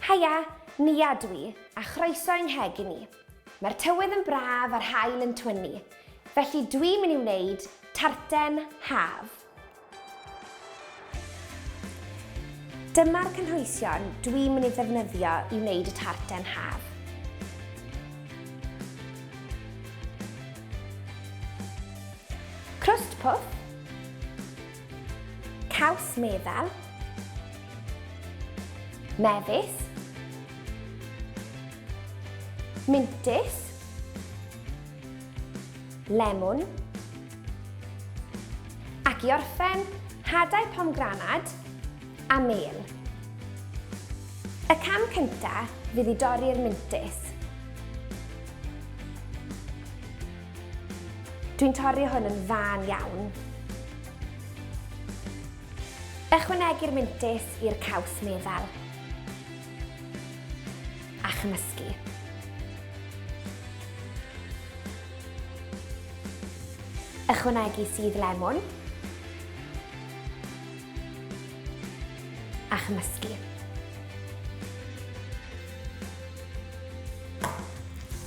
Haia, Nia dwi, a chroeso i'n nghegin i. Mae'r tywydd yn braf a'r haul yn twynnu, felly dwi'n mynd i wneud tarten haf. Dyma'r cynhwysion dwi'n mynd i ddefnyddio i wneud y tarten haf. Crwst pwff, caws meddal, mefus, mintys, lemwn, ac i orffen, hadau pomgranad a mêl. Y cam cyntaf fydd i dorri'r mintys. Dwi'n torri hwn yn fân iawn. Ychwanegu'r mintys i'r caws meddal. A chymysgu. Ychwanegu sudd lemwn. A chymysgu.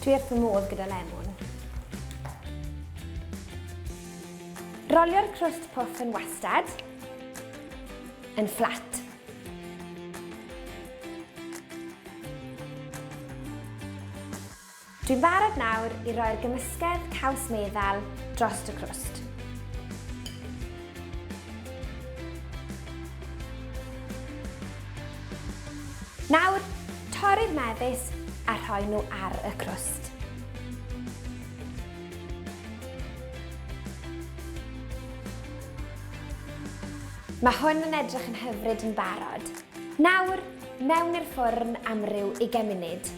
Dwi wrth fy modd gyda lemwn. Rolio'r crwst pwff yn wastad, yn fflat. Dwi'n barod nawr i roi'r gymysgedd caws meddal drost y crwst. Nawr, torri'r mefus a rhoi nhw ar y crwst. Mae hwn yn edrych yn hyfryd yn barod. Nawr, mewn i'r ffwrn am ryw ugain munud.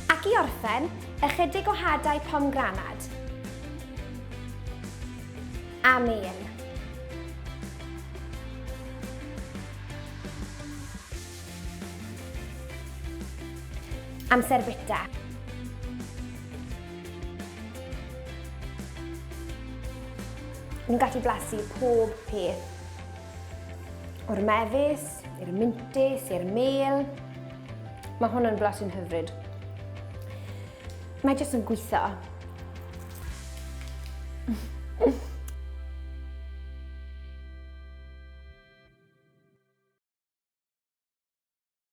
Ac i orffen, ychydig o hadau pomgranad. A mêl. Amser bwyta. Nhw'n gallu blasu pob peth. O'r mefus, i'r mintys, i'r mêl. Mae hwn yn blasu'n hyfryd. Mae jyst yn gweithio.